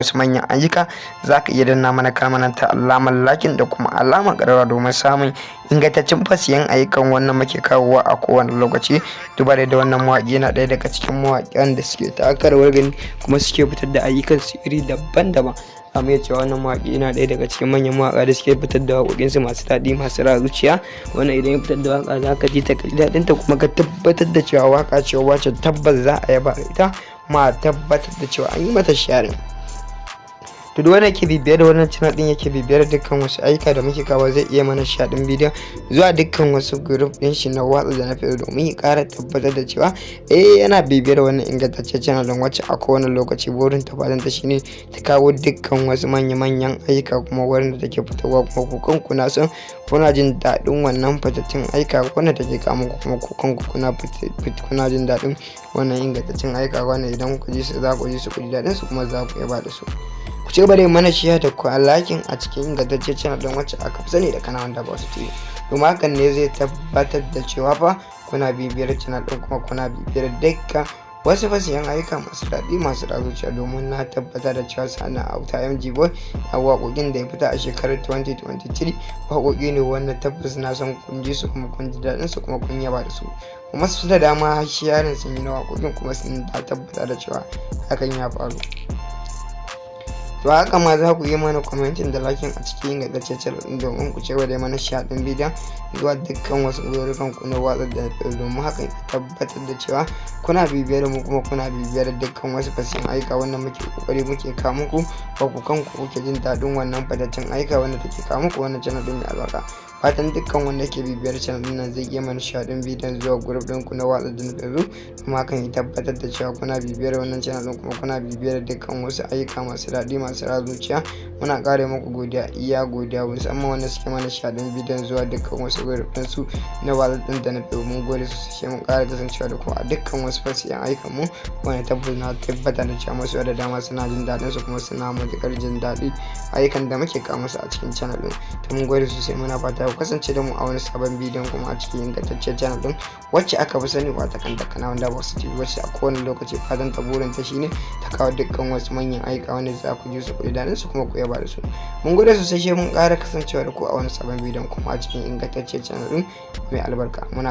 Wasu manyan ayyuka za ka iya danna mana kalmar ta alamar liking da kuma alamar ƙararrawa domin samun ingantaccen fasiyan ayyukan wannan muke kawowa a kowane lokaci. Duba da wannan mawaƙi yana ɗaya daga cikin mawaƙan da suke taka rawar gani kuma suke fitar da ayyukan su iri daban-daban. Za mu iya cewa wannan mawaƙi yana ɗaya daga cikin manyan mawaƙa da suke fitar da waƙoƙinsu masu daɗi, masu ratsa zuciya. Wannan idan ya fitar da waƙa, za ka ji ta, ka ji daɗinta, kuma ka tabbatar da cewa waƙa ce wacce tabbas za a yaba da ita, ma tabbatar da cewa an yi mata sharing. To, duk wanda yake bibiyar da wannan channel din, yake bibiyar dukkan wasu ayyuka da muke kawo, zai iya mana share din bidiyon zuwa dukkan wasu group din shi na WhatsApp da na Facebook domin ya ƙara tabbatar da cewa eh, yana bibiyar wannan ingantaccen channel din, wacce a kowane lokaci burin ta, fatan ta shine ta kawo dukkan wasu manya-manyan ayyuka, kuma wurin da take fitarwa kuma ku kanku na san kuna jin daɗin wannan fitattun ayyuka wanda take kawo muku, kuma ku kanku kuna jin daɗin wannan ingantaccen ayyuka wanda idan kuka ji su, za ku ji su, ku ji daɗin su, kuma za ku yaba da su. Ku ci gaba da mana share da ku liking a cikin ingantaccen channel don wacce aka fi sani da Kanawan da Basu TV, domin hakan ne zai tabbatar da cewa fa kuna bibiyar channel din, kuma kuna bibiyar dukkan wasu fasiyan ayyuka masu daɗi, masu ratsa zuciya, domin na tabbatar da cewa Sani Auta MG Boy a waƙoƙin da ya fita a shekarar 2023 waƙoƙi ne wanda tabbas na san kun ji su, kuma kun ji daɗin su, kuma kun yaba da su, kuma su da dama sharing sun yi na waƙoƙin, kuma sun tabbata da cewa hakan ya faru. To, haka ma za ku yi mana commenting da liking a cikin ingantaccen channel din domin ku ci gaba da mana share din bidiyon zuwa dukkan wasu gurukan ku na WhatsApp da na, domin hakan ya tabbatar da cewa kuna bibiyar mu, kuma kuna bibiyar dukkan wasu fasiyan ayyuka wanda muke kokari muke kawo muku, ba ku kanku kuke jin daɗin wannan fitaccen ayyuka wanda take kawo muku wannan channel din mai albarka. Fatan dukkan wanda ke bibiyar channel din nan zai iya mana share din bidiyon zuwa group ɗin ku na WhatsApp da na Facebook, kuma hakan ya tabbatar da cewa kuna bibiyar wannan channel din, kuma kuna bibiyar dukkan wasu ayyuka masu daɗi, masu ratsa zuciya. Muna ƙara muku godiya, iya godiya, musamman wanda suke mana share din bidiyon zuwa dukkan wasu group ɗin su na WhatsApp ɗin da na Facebook. Mun gode sosai. Sai mun ƙara kasancewa da ku a dukkan wasu fasiyan ayyukan mu wanda tabbas na tabbata da cewa masu da dama suna jin daɗin su, kuma suna matuƙar jin daɗi ayyukan da muke kawo musu a cikin channel ɗin. To, mun gode sosai. Muna fata ku kasance da mu a wani sabon bidiyon, kuma a cikin ingantaccen channel ɗin wacce aka fi sani wata kan da Kanawan da Wasu TV, wacce a kowane lokaci fatan ta, burin ta shine ta kawo dukkan wasu manyan ayyuka wanda za ku ji su, ku ji daɗin su, kuma ku yaba da su. Mun gode sosai. Sai mun ƙara kasancewa da ku a wani sabon bidiyon, kuma a cikin ingantaccen channel ɗin mai albarka. Muna